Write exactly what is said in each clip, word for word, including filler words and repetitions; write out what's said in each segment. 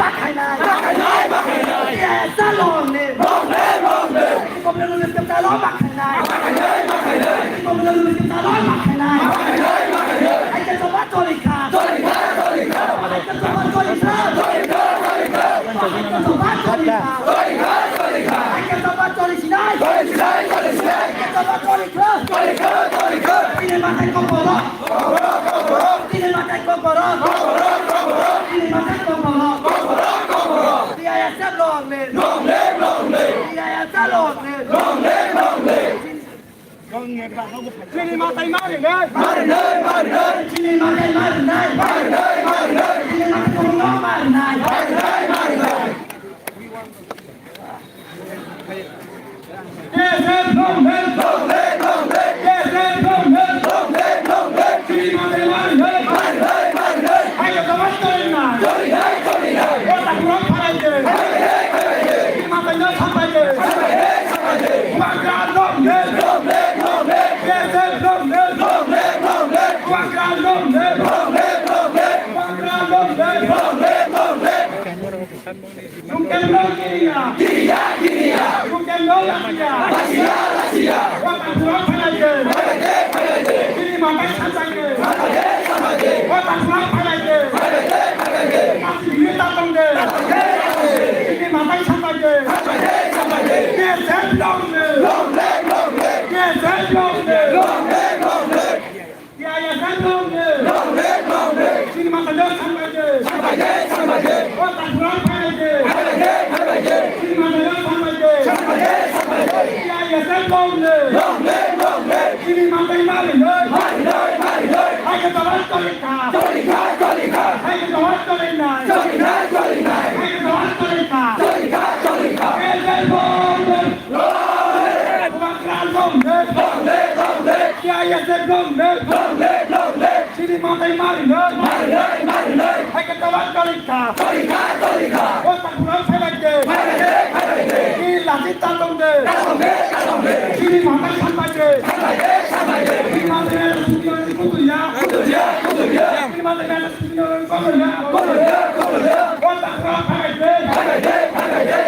bakhainai. Bakhainai, bakhainai. Yes, long live. Long live, long live. Anti-colonial movement kwchalo bakhainai. Bakhainai, bakhainai. Anti-colonial movement kwchalo bakhainai. Bakhainai, bakhainai. Aike choba choli kha. Choli kha, choli kha. Aike choba choli kha. Choli kha, choli kha. Aike choba choli kha. Choli kha, choli kha. Aike choba choli sinai. Choli sinai, choli sinai. Aike choba choli kha. Choli kha, choli kha. Chini matai kokborok. Kokborok, kokborok. Chini matai kokborok. Kokborok, kokborok. Chini matai kokborok. Kokborok, kokborok. T I S F long live. Long live, long live. T I S F long live. Long live, long live. Chini matai marinai. Marinai, marinai. Chini matai marinai. Marinai, marinai. Chini matai kokborok marinai. Marinai, marinai. T S F long live! Long live, long live! T S F long live! Long live, long live! Chini matai marinai! Marinai, marinai! Aike choba choli nai! Choli nai, choli nai! O takhurok phalai de! Phalai de, phalai de! Chini matai no sambai de! Sambai de, sambai de! Bubagra long live! Long live, long live! T S F long live! Long live, long live! Bubagra long live! Long live, long live! Bubagra long live! Long live, long live! Nung kemno kiriya? Kiriya, kiriya. Nung kemno lachiya? Lachiya, lachiya. Wata khulak phailai de. Phailai de, phailai de. Chini matai sanjai de. Sanjai de, sanjai de. Wata khulak phailai de. Phailai de, phailai de. Masi bini tatong de. Tatong de, tatong de. Chini matai sanjai de. Sanjai de, sanjai de. Yes, yes, long live. Long live, long live. Yes, yes, long live. Long live, long live. T I S F long live! Long live, long live! Chini matai no sambai de! Sambai de, sambai de! O takhurok phalai de! Phalai de, phalai de! Chini matai no sambai de! Sambai de, sambai de! T I S F long live! Long live, long live! Chini matai marinai! Marinai, marinai! Aike choba choli kha! Choli kha, choli kha! Aike choba choli nai! Choli nai, choli nai! Aike choba choli kha! Choli kha, choli kha! T I S F long live! Long live! Bubagra long live! Long live, long live! T I S F long live! Long live, long live! Chini matai marinai! Marinai, marinai! Aike choba choli kha! Choli kha, choli kha! O takhurok phalai de! Phalai de, phalai de! Chini lachi tatong de! Tatong de, tatong de! Chini matai sambai de! Sambai de, sambai de! Chini matai no sumya kutuya! Kutuya, kutuya! Chini matai no sumya kutuya! Kutuya, kutuya! O takhurok phalai de! Phalai de, phalai de!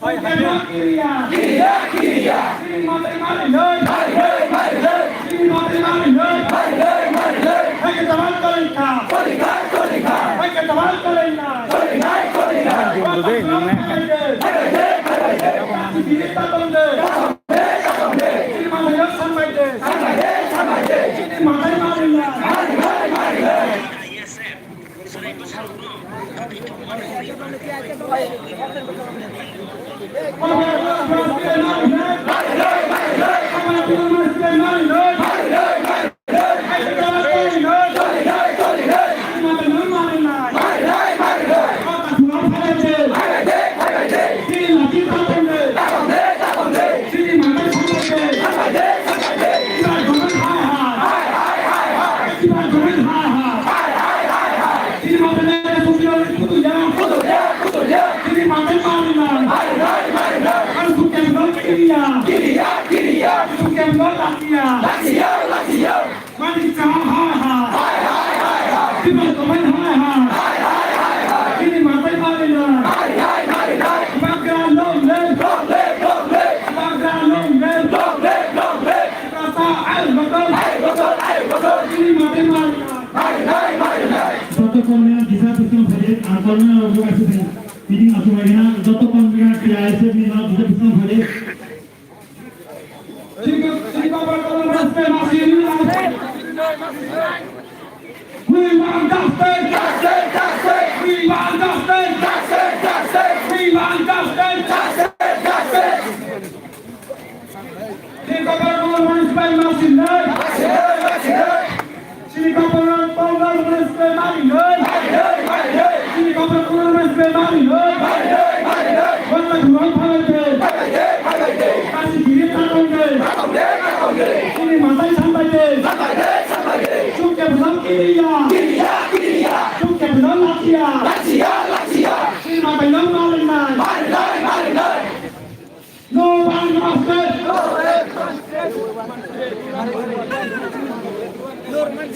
Kiriya, kiriya. Kiriya, kiriya. Chini matai marinai. Marinai, marinai. Chini matai marinai. Marinai, marinai. Aike choba choli kha. Choli kha, choli kha. Aike choba choli nai. Choli nai, choli nai. Wata khulak phalai de. Phalai de, phalai de. Masi bini tatong de. Tatong de, tatong de. Chini matai no sambai de. Sambai de, sambai de. Chini matai marinai. Marinai, marinai. Kiriya, kiriya, kiriya. Tukemno lachiya. Lachiya, lachiya. Mani cha hai hai. Hai hai hai hai. Tiba tomai hai hai. Hai hai hai hai. Kini matai mari na. Hai hai hai hai. Bagra long live. Long live, long live. Bagra long live. Long live, long live. Kata ai batal. Ai batal, ai batal. Kini matai mari na. Hai hai hai hai. Joto kongni kisa pisang phai, ang kongni rok buka sithai. Meeting aswk lai gana, joto kongni kisa pisang phai. We want justice! Justice! Justice! We want justice! Justice! Justice! We want justice! Justice! Justice! Chini Copper Conglomerates bai masi nai! Chini Copper Conglomerates bai mari nai! Chini Copper Conglomerates bai mari nai! Wata khulai phalai de! Kasi giri takong de! Chini matai sambai de! Chuk ke bwsang kiriya! Chuk ke bwsang lachiya! Chini matai no mari nai! No one must stay!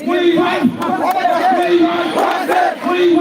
We want! We want! We want!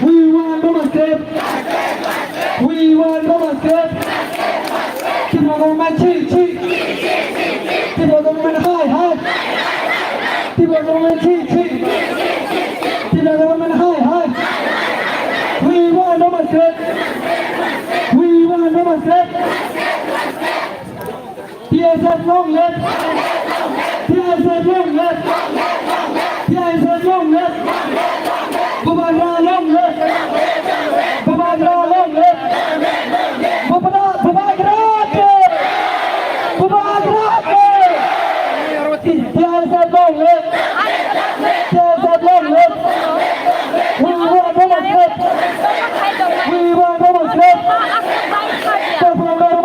We want no mistake. We want no mistake. Tipra government chi chi. Tipra government hai hai. Tipra government chi chi. Tipra government hai hai. We want no mistake. We want no mistake. T S F long live! T S F long live! T S F long live! Bubagra long live! Bubagra long live! Bubagra, Bubagra ke! Bubagra ke! T S F long live! T S F long live! We want no mistake! We want no mistake! Bubagra long live!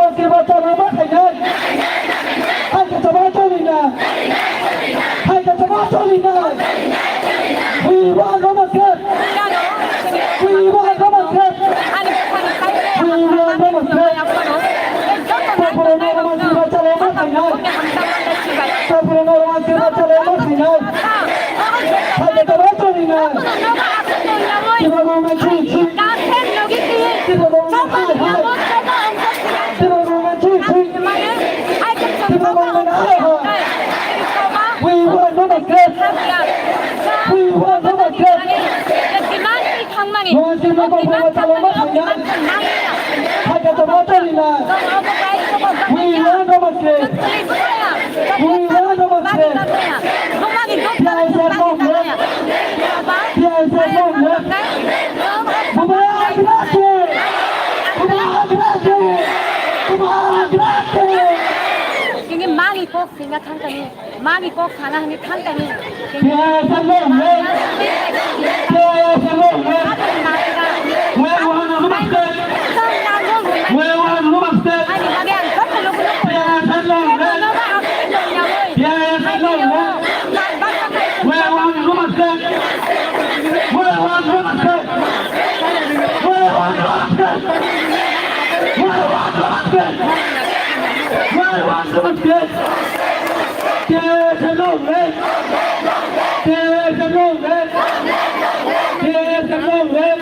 Hai khe chama choli na. Hai khe chama choli na. We want no mistake. We want no mistake. We want no mistake. Tapore no mistake ba chalo ma khainai. Tapore no mistake ba chalo ma khainai. Hai khe chama choli na. Kiba no ma chi chi. Kiba no ma chi hai. Tipra government hai hai. We want no mistake. We want no mistake. No mistake no Tipra government chalo ma khainai. Hai khe chama choli na. We want no mistake. We want no mistake. T S F long live. T S F long live. Bubagra ke! Bubagra ke! Bubagra ke! Kini mani kok singa thangkani, mani kok sana hani thangkani. T S F long live! T S F long live! We want no mistake! We want no mistake! T S F long live! T S F long live! We want no mistake! We want no mistake! We want no mistake! We want no mistake! We want no mistake! T S F long live! T S F long live! T S F long live!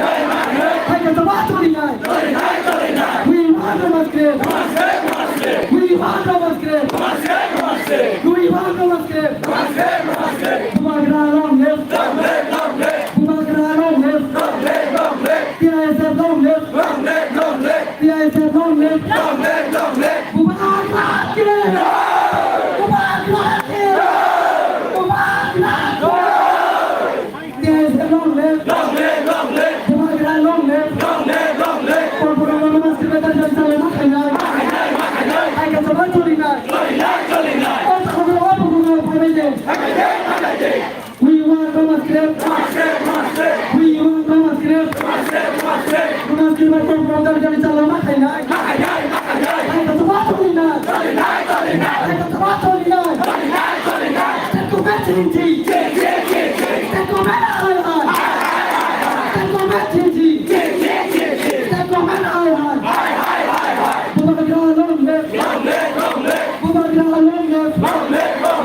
Hai khe tamo choli nai. We want Roma script. We want Roma script. We want Roma script. Bubagra long live. Bubagra long live. T I S F long live. T I S F long live. Long live, long live, long live. Bubagra ki! Bubagra ki! Bubagra ki! T I S F long live. Long live, long live. Bubagra long live. Long live, long live. Kormo kormo mas kilometer jai sale ma khainai. Ma khainai, ma khainai. Hai khe tamo choli nai. Choli nai, choli nai. O tamo o bubagra phainai de. Phainai de, phainai de. We want Roma script. We want Roma script. Roma script bai kok kok dari jalo ma khainai. Hai khe tamo choli nai. Hai khe tamo choli nai. State government change. State government hai hai. State government change. State government hai hai. Bubagra long live. Bubagra long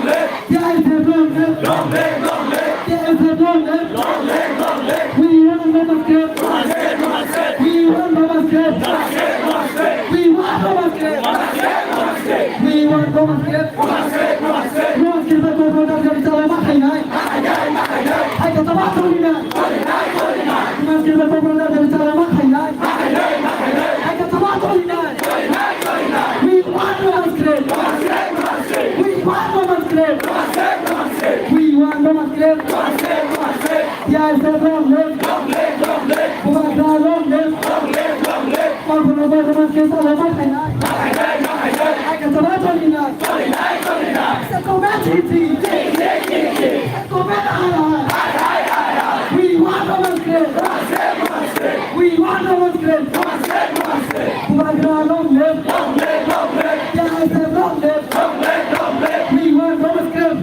live. T I S F long live. Long live, long live. T I S F long live. Long live, long live. We want Roma script. We want Roma script. We want Roma script. We want Roma script. Roma script bai kok kok dari jalo ma khainai. Hai khe tamo choli nai. Roma script bai kok kok dari jalo ma khainai. Hai khe tamo choli nai. We want Roma script. We want Roma script. We want Roma script. T I S F long live. Bubagra long live. Kormo kormo mas kilometer jalo ma khainai. Hai khe tamo choli nai. State government change. State government hai hai. We want Roma script. Bubagra long live. K S F long live. We want Roma script.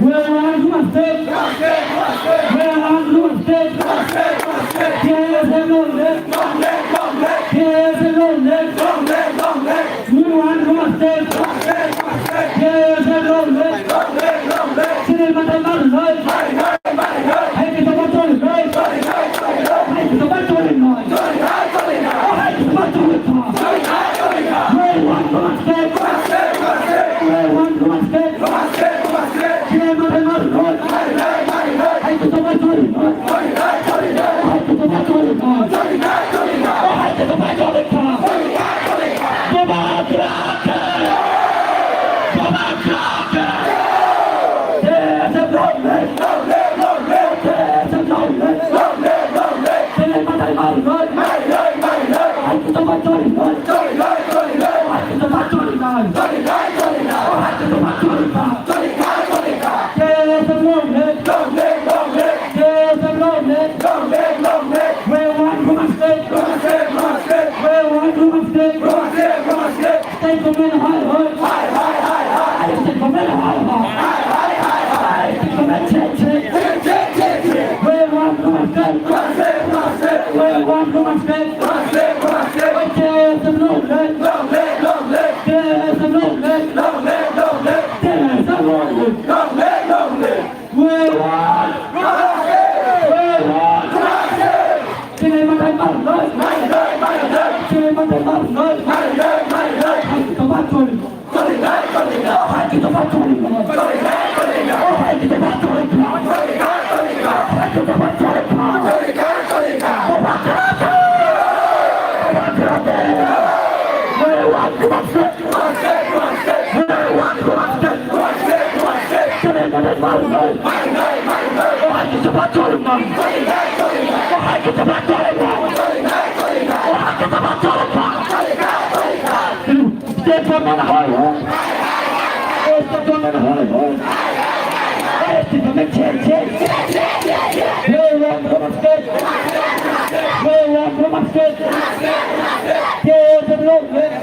We want Roma script. We want Roma script. K S F long live. K S F long live. We want Roma script. K S F long live. Chini matai mar noi. Hai kita bachori noi. Hai kita bachori noi. Oh, hai kita bachori noi. We want Roma script. We want Roma script. Chini matai mar noi. Hai kita bachori noi. K S F long live! K S F long live! Long live, long live! We want Roma script! Roma script, Roma script! We want Roma script! Roma script, Roma script! State government hoi hoi! Hoi, hoi, hoi, hoi! State government hoi hoi! Hoi, hoi, hoi, hoi! State government change, change! Change, change, change, change! We want Roma script! Roma script, Roma script! We want Roma script! Roma script, Roma script! K S F long live! Long live, long live! K S F long live! Long live, long live! K S F long live! Long live, long live! We want justice! We want justice! Chini matai mar noi! Chini matai mar noi! Hai kita bachori noi! Hai kita bachori noi! Hai kita bachori noi! Hai kita bachori noi! We want justice! State government hoi hoi. State government hoi hoi. State government change, change. We want Roma script. We want Roma script. K S F long live.